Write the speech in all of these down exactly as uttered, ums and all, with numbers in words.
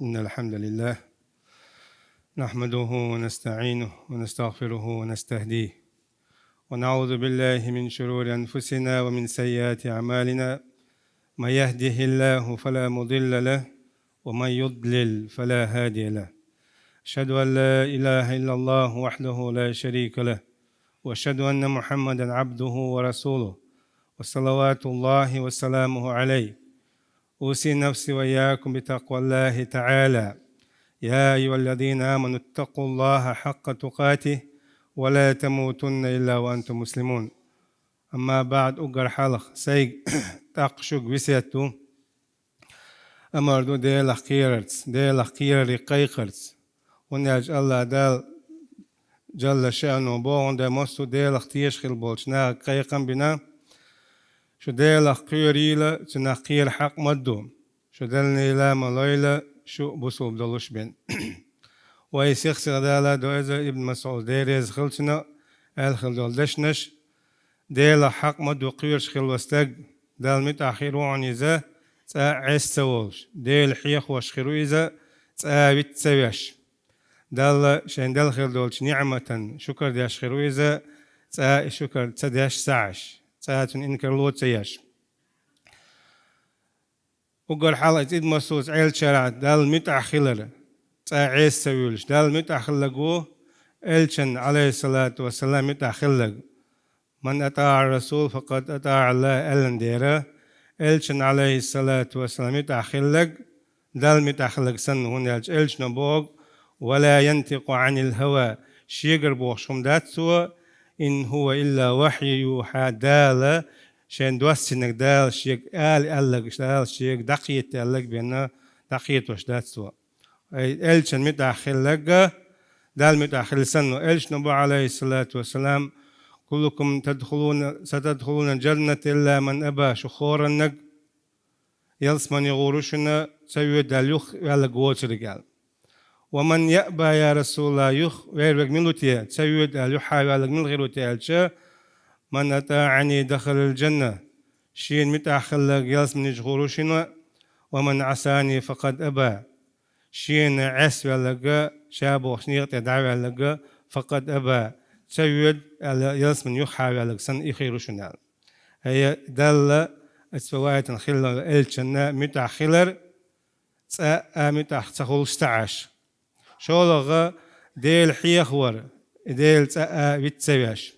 إن الحمد لله نحمده ونستعينه ونستغفره ونستهديه، ونعوذ بالله من شرور أنفسنا ومن سيئات أعمالنا. من يهده الله فلا مضل له، ومن يضلل فلا هادي له. أشهد أن لا إله إلا الله وحده لا شريك له، وأشهد أن محمدا عبده ورسوله، وصلوات الله وسلامه عليه. أوصي نفسي وإياكم بتقوى الله تعالى. يا أيها الذين آمنوا اتقوا الله حق تقاته ولا تموتن إلا وأنتم مسلمون. أما بعد، уггар хьалха сайга, тӀаккха шуга весет ду, амар ду Делах кхерарца, Делах кхерарца кхайкхарца. ХӀунда аьлча АллахӀ Дала Джалла шаъну боху, массо а Делах теша хилла болчу нахага кхайкхам а бина, шу Делах кхерийла, цунах кхера хьакъ ма ду, шу Делан лай ма лойла, шу бусулба долуш бен. Вай сих-сиха даладо иза, Ибн МасӀуд, Дела реза хила цунна, аьлла хила долу дешнаш: Делах хьакъ ма ду кхоьруш хилла стаг, Далла муьтӀахь хир ву хьуна иза, цкъа а Ӏеса ца волуш, Дела хьехош хир ву иза, цкъа а виц ца веш. Далла шайн делла хир долчу ниӀматан шукар деш хир ву иза, цкъа а и шукар ца деш ца Ӏаш, цкъа а цунна инкарло ца еш. Уггар хьалха иза Ибн МасӀуда Ӏеллачарахь Далла муьтӀахь хилар, цкъа а Ӏеса ца вуьйлуш, Далла муьтӀахь хилларг ву, Элчан, Ӏалайхиссалату вассалам, муьтӀахь хилларг. «Ман атӀаӀа ар-расул, факъад атӀаӀа АллахӀ», аьллан дера, Элчан, Ӏалайхиссалату вассалам, муьтӀахь хилларг, Далла муьтӀахь хилларг санна, хӀунда аьлча Элчано боху: «Ва ла янтикъу Ӏанил хӀава», шегара бохуш хӀума дац цо, «ин хӀува илла вахью юхьа», Дала шен доссинарг, Дала шега ала аьлларг, Дала шега дӀакхета аьлларг бен дӀакхетош дац цо. Ай, Элчан муьтӀахь хилларг а, Далла муьтӀахь хилла санна, Элчано боху, Ӏалайхиссалату вассалам: «Куллукум тадхулуна, сатадхулунал джанната илла ман аба», шу хӀораннаг ялсамане гӀур ву шуна, ца воьду аьлла юхаваьлларг воцург аьлла. «Ва ман яъба, я Расулаллах, юхавер верг мила ву те, ца воьду аьлла юхаваьлларг мила хир ву те?» аьлча: «Ман атӀаӀани дахалал джанна», шена муьтӀахь хилларг ялсамане чу гӀур ву шуна, «ва ман Ӏасани факъад аба», шена Ӏеса ваьлларг а, ша бохучу некъа тӀе дӀаваьлларг а, «факъад аба», ца воьду аьлла ялсамане юхаваьлларг санна, и хир ву шуна аьлла. Ай, Далла, оцу риваятан хилла, Элчанна муьтӀахь хилар, цкъа а муьтӀахь ца хуьлуш ца Ӏаш. ШолгӀа, Дела хьехавар, и Дела цкъа а виц ца веш.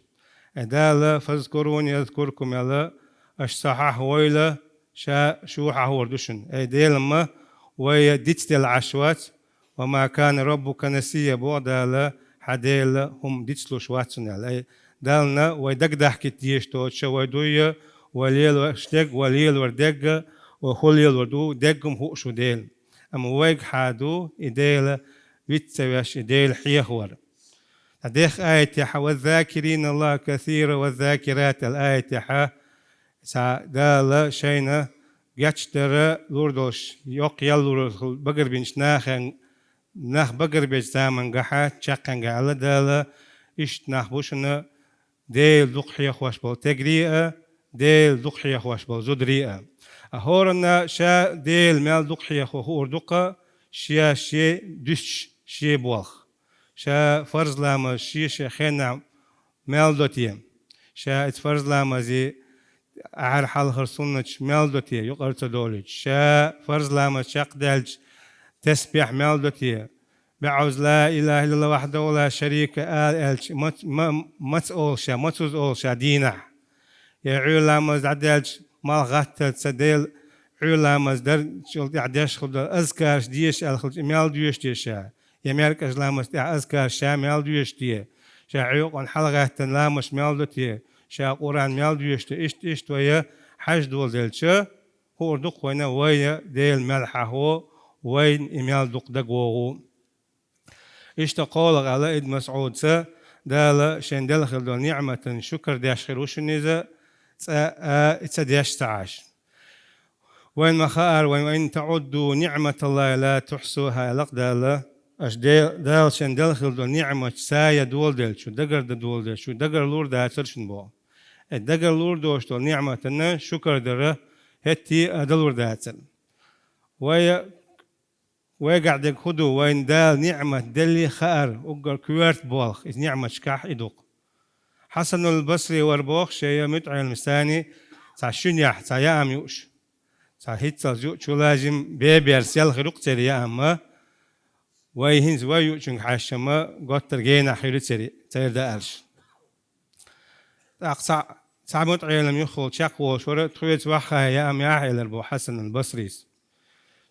Ай, Дала: «Фазкуруни азкуркум», аьлла, аша Со хьахавойла, Ша шу хьахор ду шуна. Ай, Дела ма вай дицделла Ӏаш вац, «ва ма кана раббука насия», боху Дала, хьан Дела хӀума дицлуш вац шуна аьлла. Ай, Дална вай дагадахкийта дезаш доцуш вай дуй, вай лелош дерг, вай лелор дерг, вай хӀун лелор ду, дерриг а хууш ву Дела. Амма вайга хьан ду и Дела виц ца веш, и Дела хьехавар. Ткъа дехха аятехь: «Ваззакирина Аллаха касира ваззакират», аьлла аятехь, цхьа Дала шайна гечдар лур долуш, йоккха ял лур багарбинчу нахе, нах багарбечу замангахь чаккхенгахь аьлла Дала, иштта нах бу шуна Дела дукха хьехош болу тегарий а, Дела дукха хьехош болу зударий а. А хӀоранна ша Дела мел дукха хьехо хуур ду-кх, ша шен дуьсташ шен болх. Ша фарз ламаз шен-шен хенахь мел до те? Ша иза фарз ламазе, ахьар хьалхара суннаташ мел до те, юкъара ца долуьйтуш? Ша фарз ламаз чекхдаьлча, тесбехь мел до те? БӀаьуза «Ла илаха иллаллах вахьдаху ла шарика» ала аьлча, мац-, ма-, маца олу ша, мацуза олу ша дийнахь? Я Ӏуьйра ламаз дӀадаьлча, малх гӀатталца Дела Ӏуьйра ламаз дарчул тӀаьхьа деш хила долу азкараш деша аьлла хилча, мел доьшу те ша? Я маьркӀажа ламаз тӀехь азкар ша мел доьшу те? Ша Ӏуьйкъана хьалагӀаьттина ламазаш мел до те? Ша Къуръан мел доьшу те? Иштта, иштта вай хьажа доладелча, хуур ду-кх вайна вай Дела мел хьахо, вайна и мел дукха дагавогӀу. Иштта кхоалгӀа аьлла Ибн МасӀуда: Дала шен делла хила долу ниӀматан шукар деш хир ву шуна иза, цкъа а ца деш ца Ӏаш. Вайн ма хаара, вайн: «Ва ин таӀудду ниӀматаллахи ла тухьсуха», аьлла-кх Дала. Аша Де-, Дала шен делла хила долу ниӀматаш ца ян доладелча, дагардан доладелча, дагар лур дацара шуна боху. Э, дагар лур доцуш долу ниӀматана шукар дара хӀетте а далур дацара. Вай Вайгахь дерг хӀун ду, вайна Дала ниӀмат делли хаар, уггар коьрта болх, иза ниӀматашкахь и ду-кх. Хьасанул Басри вар боху шен я мутаӀеллам санна, цхьа шуьнехь, цхьа яам юуш. Цхьа хӀинццалц юучу лазим беберс ял хир ю-кх церан яам, вай хӀинца вай юучуьнга хьаьжча-м готтар генахь хир ю церан, церан даарш. ТӀаккха цхьа, цхьа мутаӀеллам юххехула чекхволуш вара, тхоьца ваха яам яхьа элар бу Хьасанул Басрис.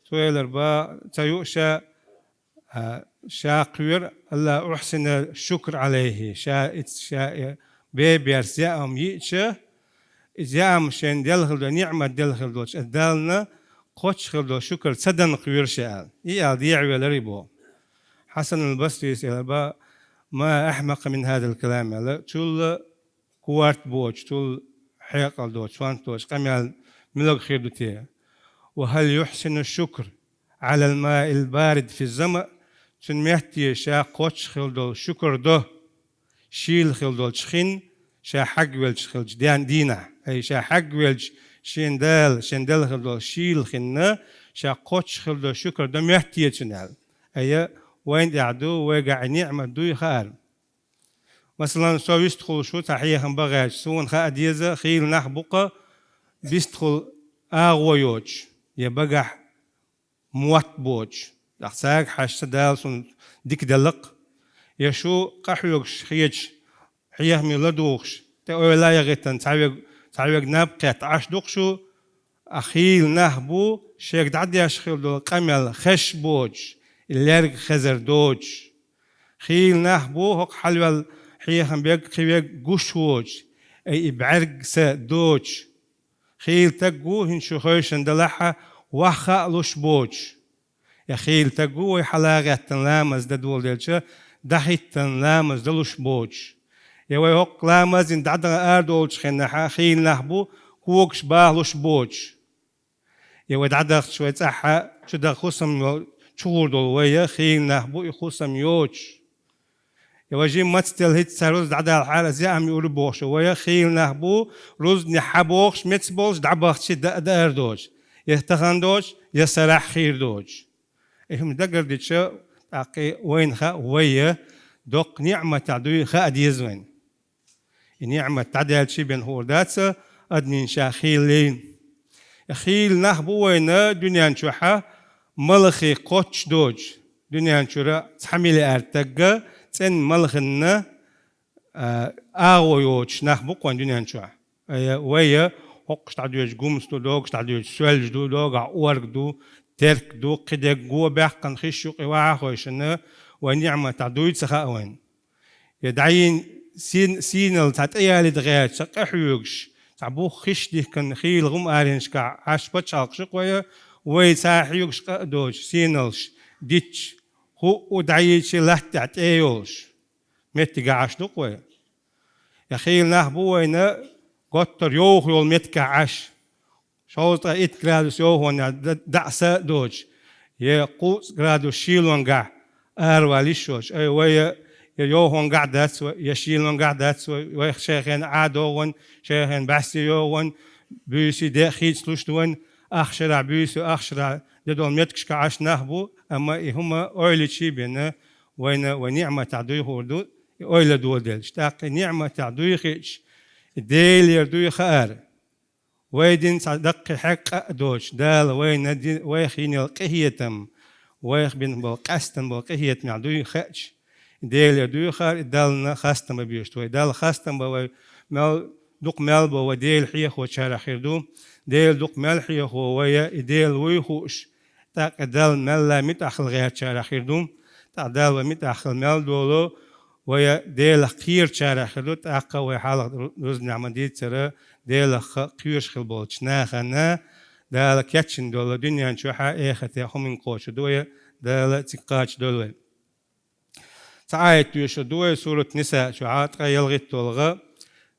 Цо элар бу, ца юуш, а, ша кхоьру, «Алла ухьсина шукр Ӏалайхи», ша иц-, ша, э, беберс яам йиъча, иза яам шен делла хир долу, ниӀмат делла хир долчу Далла кхоччуш хир долу шукр ца дан кхоьру ша аьлла. И аьлла дехьавелар и боху. Хьасанул Басрис элар бу, «Ма ахьмакъа мин хазал калам», аьлла, чул корта боцуш, чул хьекъал доцуш, фант доцуш къамел муьлха хир ду те? «Ва хьал юхьсину шукр Ӏалал маил барид фи замаъ», цуьнан метте ша кхоччуш хир долу шукр до, шийла хир долчу хин, ша хьагвелча хилча ден дийнахь, ай, ша хьагвелча шен Дала, шен делла хир долу шийла хинна, ша кхоччуш хир долу шукр до метте цуьнан аьлла. Ай, вайна тӀехь ду, вайгахь и ниӀмат дуй хаар. Масалан, со вистхуьлуш ву цхьа хьехам бан гӀерташ, суна хаа деза, хийла нах бу-кх бистхуьлу агӀо йоцуш, я багахь мотт боцуш, тӀаккха цаьрга хьаьжча Дала суна дика делла-кх. Я шу къахьоьгуш хеташ, хьехаме ладугӀуш, тӀе ойла а яхийтина, цхьа верг, цхьа верг наб кхетта Ӏаш ду-кх шу, а хийла нах бу, шега дӀадеш хир долу къамел хезаш боцуш, и лерг хезар доцуш. Хийла нах бу, хӀокху хьалаваьлла хьехам берг, кхин верг гуш воцуш, ай, и бӀаьрг са доцуш. Хийла стаг ву, хӀинца шу хевшина делахь а, ваха а луш боцуш. Я хийла стаг ву, вай хьала а гӀеттина ламаз дан доладелча, дӀахӀиттина ламаз далуш боцуш. Я вай хӀокху ламазна дӀадахана арадолучу хенахь а хийла нах бу, когаш бахалуш боцуш. Я вай дӀадахча, вай цӀахь а чу даха хӀусам йо-, чугӀур долу вай, я хийла нах бу, и хӀусам йоцуш. Я вай жимма мацделла хӀинцца цхьа рузба дӀадалахьара, зе ам юур бохуш, вай хийла нах бу, рузбане хьан бохуш меца болуш, дӀабахча дан а даар доцуш, я тахана доцуш, я сарахь хир доцуш. И хӀума дагардича, тӀаккха вайна хаьа, вай доккха ниӀматехь дуй хаа деза вайна. И ниӀмат дӀадаьлча бен хуур дац адамийн ша хийла лайна. Хийла нах бу вайна дуьнен чохь а малхе кхоччуш доцуш, дуьнен чуьра цхьа миллиард стагга цӀена малханна, а, агӀо йоцуш нах бу-кх вайн дуьнен чохь. Ай, вай хӀокхуш дӀадоьдуш гумс ду, догуш дӀадоьдуш соьлж ду, догахь орг ду, терк ду, кхидерг го баьккхина хиш ю-кх и вахьа а хойшина, вай ниӀматехь дуй ца хаьа вайна. Я дӀайина сий-, сийналла цхьа тӀеялийта гӀерташ, цхьа къахьоьгуш, цхьа бух хиш дихкина хийла гӀум аренашкахь Ӏаш пачхьалкхаш ю-кх вай, вай цхьа хьоьгуш къа а доцуш, сийналлаш дитча, хӀуъу дӀайийча латта тӀехь тӀе а йолуш, меттигехь Ӏаш ду-кх вай. Я хийла нах бу вайна готтар йовха йолу меттигехь Ӏаш. Шовзткъе итт градус йовхонехь д-, дӀаса а доцуш, я кхузткъа градус шийлонгахь аравала йиш йоцуш. Ай, вай я, я йовхонгахь дац вай, я шийлонгахь дац вай, вайх шайхен Ӏа догӀун, шайхен бӀаьсте йогӀун, буьйсий де а хийцалуш ду вайн, ахшарахь буьйса, ахшарахь де долу меттигашкахь Ӏаш нах бу, амма и хӀума ойла йича бен вайна вай ниӀматехь дуй хуур ду, и ойла доладелча. ТӀаккха и ниӀматехь дуй хиъча, и Делера дуй хаар. Вай дина цхьа даккхий хьекъа а доцуш, Дала вайна ди-, вайх йина йолу къинхетам, вайх бина болу къаьстина болу къинхетамехь дуй хаьча, Делера дуй хаар, и Далла хастам бан безаш ду вай. Далла хастам бан вай мел, дукха мел бан вай Дела хьехочарах хир ду. Дела дукха мел хьехо вай, и Дела вуй хууш, тӀаккха Далла мелла муьтӀахь хила гӀертачарах хир ду. ТӀаккха Далла вай муьтӀахь хила мел долу, вай Делах кхерачарах хир ду, тӀаккха вай хьалха ру-, рузбанехь ма-дийццара, Делах кхоьруш хила болчу нахана Дала кечйина долу дуьнен чохь а, эхартехь а хӀуманна кхочур ду вай, Дала цига кхачадойла вай. Цхьа аят доьшур ду вай Сурат Ниса чохь а, ткъе ялхитталгӀа,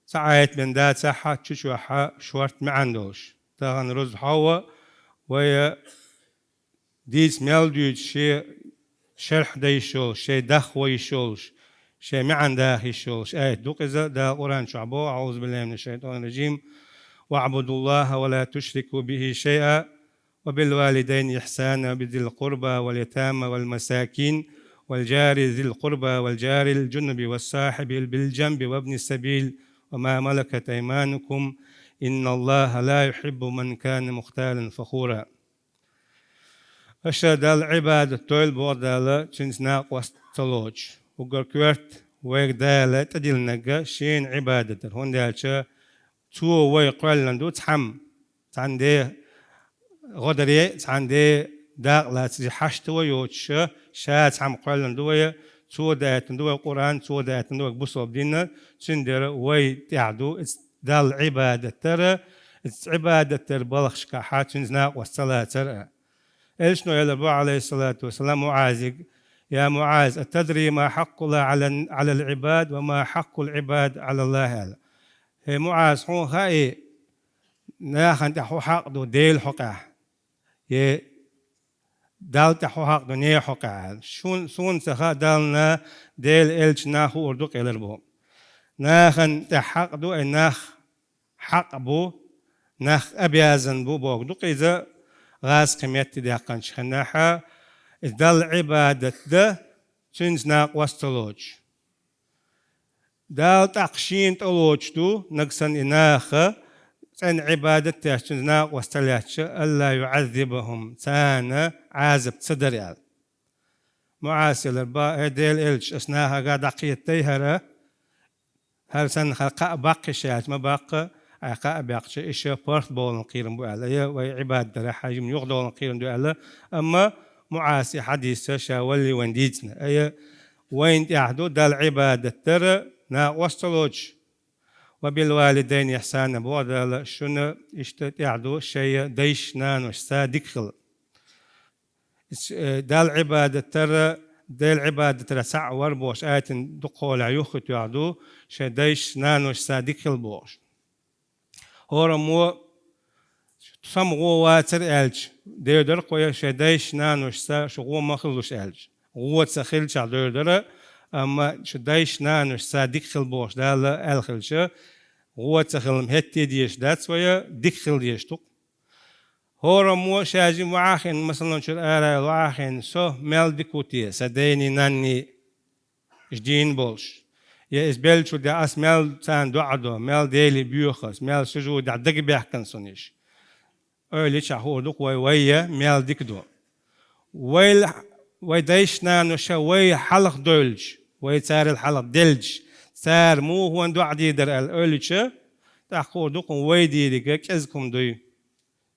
цхьа аят бен дацахь а, чу чохь а шорта маьӀна долуш. Тахана рузба хьовва, вай дийца мел дуьйцу шен шархь дан йиш йолуш, шайн даха ван йиш йолуш, шайн маьӀна даха йиш йолуш аят ду-кх иза, Дала Къуръан чохь боху: «АӀузу биллахӀи мина шшайтӀани рражим. ВаӀбудуллахӀа ва ла тушрику бихӀи шайъа. وبالوالدين إحسانا وبذي القربى واليتامى والمساكين والجار ذي القربى والجار الجنب والصاحب بالجنب وابن السبيل وما ملكت أيمانكم إن الله لا يحب من كان مختالا فخورا. Аша Далла Ӏибадат дойла, боху Дала, цуьнца накъост ца лоцуш. Уггар коьрта вайга Дала тӀедиллинарг шена Ӏибадат дар. ХӀунда аьлча цо вай кхоьллина ду цхьамма, цхьана де гӀо даре, цхьана де дакъа лаца хьашт вай йоцуша, ша цхьамма кхоьллина ду вай, цо даийтина ду вай Къуръан, цо даийтина ду вай бусалба дин, цуьнан дера вай тӀехь ду иза Далла Ӏибадат дара, иза Ӏибадат дара балхашкахьа цуьнца накъост ца лацар а. Элчано элира бу, Ӏалайхиссалату вассалам, МуӀазига: «يا معاذ، أتدري ما حق الله على، على العباد وما حق العباد على الله؟» аьлла. «ХӀей, МуӀаз, хьуна хаьий, нахана тӀехь хӀун хьакъ ду Делан хьокъехь? Е Далла тӀехь хӀун хьакъ ду нехан хьокъехь?» аьлла. «Шун-, суна ца хаьа, Далла, Делан элчанна хуур ду-кх», элира бу. Нахана тӀехь хьакъ ду, ай нах хьакъ бу, нах обязан бу боху ду-кх иза гӀазкхийн метте даьккхинчу хенахьа, иза Далла Ӏибадат дан, цуьнца накъост ца лоцуш. Дала тӀаккха шена тӀелоцуш ду, нагахь санна и наха, цӀена Ӏибадат деш цуьнца накъост ца лаьцча, «ألا يعذبهم», царна Ӏазап ца дар аьлла. МуӀаз элира бу: «Ай Делан элча, ас нахага дӀакхетадай хӀара, хӀара санна хӀара кхаъ баккхий ша аьлча, ма баккха, ай кхаъ баьккхича, иша паргӀат бовлан кхерам бу аьлла, ай вай Ӏибадат дарехь хьажим юха довлан кхерам ду аьлла». Амма МуӀаз и хьадис ша валлий вайна дийцина. Ай вайна тӀехь ду Далла Ӏибадат дар, накъост ца лоцуш. «وبالوالدين إحسانا», боху Дала, шуна иштта тӀехь ду шайн дайшна-наношца дика хила. Э, Далла Ӏибадат дар, Делан Ӏибадат дар цхьаъ вар бохуш, аятан дукхахьолахь юххе тоьхна ду, шайн дайшна-наношца дика хила бохуш. ХӀораммо самгӀо вацара аьлча, девр дара-кх вай шайн дайшна-наношца шу гӀо ма хилалаш аьлча. ГӀо ца хилчахь девр дара, амма шу дайшна-наношца дика хила бохуш Дала аьлла хилча, гӀо ца хила-м хӀетте дезаш дац вай, дика хила дезаш ду-кх. ХӀораммо ша жима вахьа а хиъна, масалан, чуьра ара йолу вахьа а хиъна, со мел дика ву те, сан дений, нанний, иза дийна болуш. Я иза беллачул тӀаьхьа ас мел царна доӀа до, мел Деле боьху ас, мел сужудехь дага баьхкина суна иша. Ойла йичахь хуур ду-кх вай, вай мел дика ду. Вай, вай дайшна-наноша вай хьалха девлча, вай царал хьалха девлча, цара муха вайна доӀа дийр дара аьлла ойла йича, тӀаккха хуур ду-кх вай дийриг кӀезиг хӀума дуй.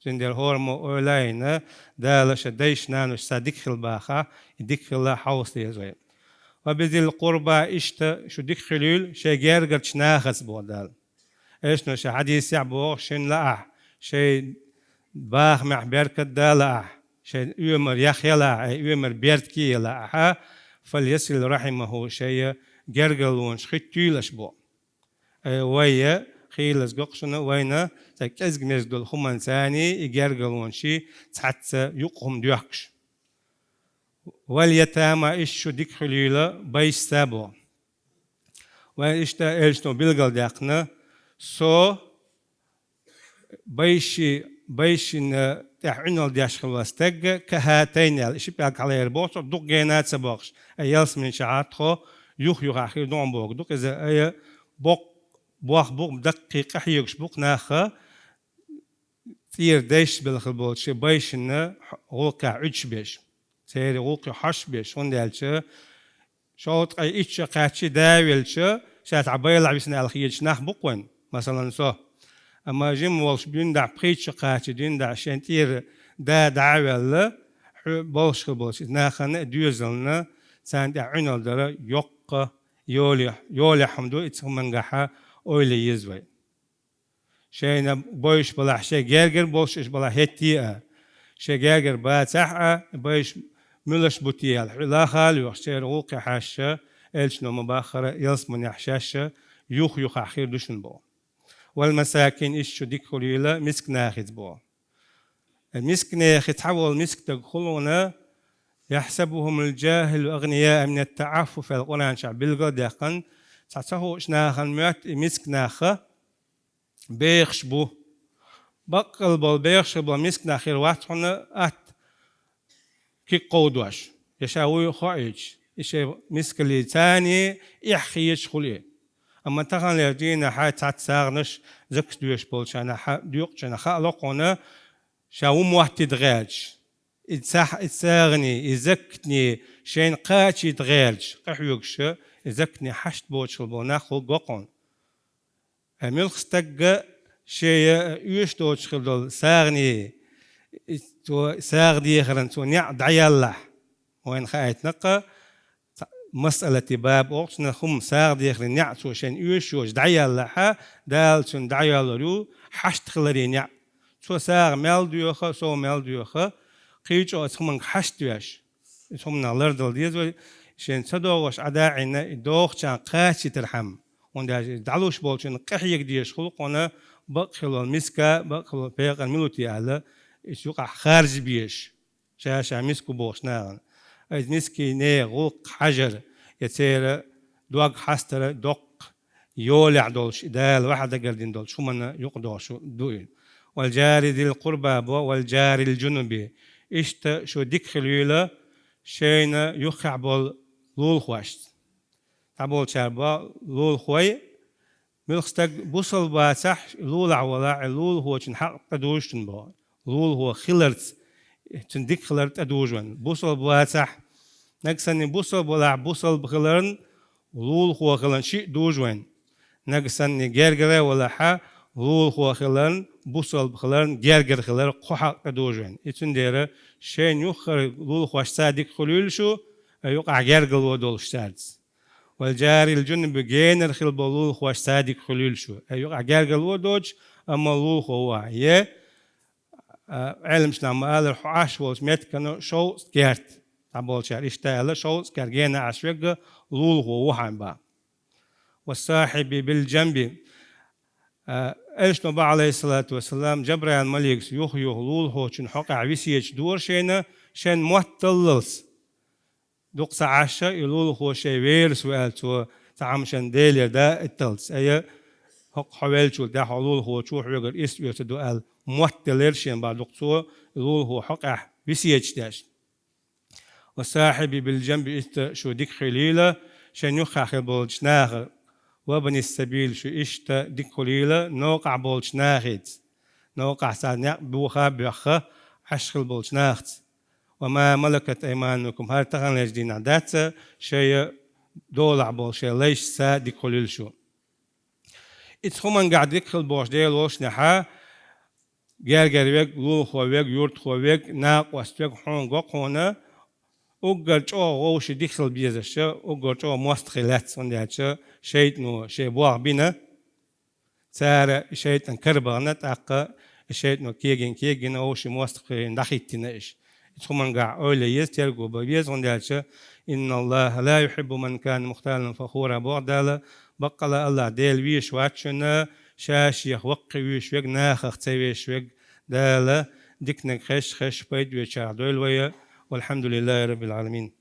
Цундела хӀораммо ойла а йина, Дала шайн дайшна-наношца дика хила боху, и дика хила хьовса деза вай. «وبذي القربى», иштта шу дика хуьлийла шайн гергарчу нахаца, боху Дала. Элчано шен хьадисехь боху: шуна лаахь, шайн бахамехь беркат а лаахь, шайн оьмар яхъян лаахь, ай оьмар беркате ян лаахь, «فليصل رحمه», шайн гергарлонаш хӀиттийла аша, боху. Э, вай, хийлаза го-кх шуна, вайна цхьа кӀезиг-мезиг долу хӀуманца и гергарлонаш цхьацца юкъа хӀума доьхкуш. «واليتامى», иштта шу дика хуьлийла байшца, боху. Вайн иштта элчано билгалдаьккхина: со байши-, байшина тӀехь Ӏуьналла деш хилла стаг, «كهاتين» аьлла, и ши пӀелг хьалаер боху, цо дукха гена а ца бохуш, ай ялсаманин чохь тхо юх-юхахь хир ду-кх боху ду-кх иза, ай боккха бох бу-кх, даккхий къахьоьгуш бу-кх нах, цӀера дайшна белла хила болчу шен байшина гӀуллакхехь Ӏуьдуш берш, церан гӀуллакхе хьожуш берш, хӀунда аьлча шовзткъе итт шо кхаьчча да велча, ша цхьа байлахь висина аьлла хеташ нах бу-кх вайн, масалан, со. Амма жима волуш дуьйна дахь пхийтта шо кхача, дуьйна дахь шен тӀера да дӀа а ваьлла, хьоьга болуш хила болчу нахана а доьзална царна тӀехь Ӏуьналла дара йоккха йоле-, йолехь хӀума ду, и цу хӀумангахьа ойла еза вай. Шайна бойуш балахь, шайн гергара болуш уьш балахь хӀетте а, шайн гергара бацахь а, байш муьлш бу те аьлла, хьуьлла а хала йохуш, церан гӀуллакхе хьаьжча, элчано ма-баххара, ялсаманехь шаьш а юх-юхахь хир ду шуна боху. «والمساكين», иштта шу дика хуьлийла мисканахица боху. Э, мисканех цхьа волу мисканиг хуьлу хьуна: «يحسبهم الجاهل أغنياء من التعفف», аьлла Къуръан чохь билгалдаьккхина, цхьа ца хуучу нахана моьтту и мисканах бехаш бу. баккъал бола, бехаш бола миска нах хир вац хьуна атта кик кховдош, я ша вуй хоуьйтуш, и шайн мискаллица царна эхь хеташ хуьлий. Амма таханлера дийнахьа цхьацца сагӀанаш закат доьшуш болчарна хьа-, доькъучарна хаало хьуна, ша ву моттийта гӀерташ. И цхьа-, и сагӀане, и закатне шайна кхачийта гӀерташ, къахьоьгуш, и закатне хьашт боцуш хила болу нах хӀума го хьуна. Ай, муьлхха стагга шея оьшуш доцуш хила долу сагӀане, и цо сагӀа дехаран цо неӀ дӀаяллахь, вайна хаийтинарг-кха, цхьа масъалати баб оцунах хӀума, сагӀа дехаран неӀ цо шайна оьшуш йоцуш дӀаяллахьа, Дала цунна дӀайоьллур ю хьашт хиларе неӀ. Цо сагӀа мел доьху, сов мел доьху, кхечу оцу хӀуманга хьашт веш. Иза хӀуманах лардала деза вай, шайна ца догӀуш Ӏа даьӀина и догӀучарна кхачийтархьама. ХӀунда аьлча иза дӀалуш болчунна къахьега дезаш хуьлу хьуна, бакъ хила волу миска, бакъ хила волу пекъар мила ву те аьлла, иза юкъахь харжа безаш. Ша-ша миска ву бохуш нахана. Иза мискина гӀуллакх хьажар, я церан дог хьастара доккха йолехь долуш, и Дала ваха дагардина долчу хӀуманна юкъадогӀуш ду и. «Вал-жари зил-къурба» бо, «вал-жарил-жунуби». Иштта шу дика хуьлийла шайна юххехь болу лулахошца. Цхьаболчара бо лулахой, муьлхха стаг бусалба вацахь, лулахь валахь, и лулахочун хьакъ тӀедужуш ду бо. Лулахо хиларца, цуьнан дика хилар тӀедужу вайн. Бусалба вацахь, нагахь санна бусалба валахь, бусалба хиларна, лулахо хиларна шиъ дужу вайн. Нагахь санна гергара валахьа, лулахо хиларна, бусалба хиларна, гергара хилар кхо хьакъ тӀедужу вайн. И цундела шайна юххера лулахошца дика хуьлийла шу, а юкъахь гергарло долуш цаьрца. «Вал-жарил-жунуби», генара хила болу лулахошца дика хуьлийла шу. Ай, юкъахь гергарло доцуш, амма лулахо ву ахь. Е, а, Ӏеламнаха ма-аллара, хьо Ӏаш волчу меттигана шовзткъа керта. Цхьаболчара иштта аьлла, шовзткъа керта гена Ӏаш верг лулахо ву хьайн бах. «Ва-с-сахьиби бил-жанби». А, Элчано бах, Ӏалайхиссалату вассалам, Жабраил маликас юха-юха лулахочун хьокъехь весеташ дора шайна, шайн мотт даллалц. Дукха ца Ӏаш, и лулахо шайн верас ву аьлла, цо цхьа хӀума шен Делера даитталц. Ай, хӀокху хьо веллачул тӀаьхьа хьо лулахочо хьоьгара ирс оьцур ду аьлла, мотт делира шен бах дукха цо, и лулахо хьокъехь весеташ деш. «Ва-с-сахьиби бил-жанби», иштта шу дика хуьлийла шайн юххехь хила болчу нахах. «Ва бани-с-сабили», шу иштта дика хуьлийла новкъахь болчу нахаца. Новкъахь цхьа некъ боха а боьхна, Ӏаш хила болчу нахаца. «Ва ма малакат айманукум», хӀара таханлерчу дийнахь дац, шайн долахь болу шайн лайшца дика хуьлийла шу. Иза хӀуманга дика хила бохуш Дела волчунехьа, гергара верг, лулахо верг, юьртахо верг, накъост верг хьуна го хьуна, уггар чӀогӀа вовшийн дика хила безаш, уггар чӀогӀа мостагӀий лаьцна, хӀунда аьлча шайтӀано шайн болх бина, цара и шайтӀан кара бахана, тӀаккха и шайтӀано кегийна-кегийна вовшийн мостагӀийн дӀахӀиттийна уьш. Иза хӀуманга ойла еза, терго бан беза, хӀунда аьлча: «Инналлаха ла юхьиббу ман кана мухталан фахура», боху Дала, баккъала АллахӀ Дела везаш вац шуна ша-шех ваккхий вуьйш верг, нахах ца везаш верг. Дала диканиг хезаш, хезаш пайда оьцучарах дойла вай. Валхьамдулиллахи раббил Ӏаламин.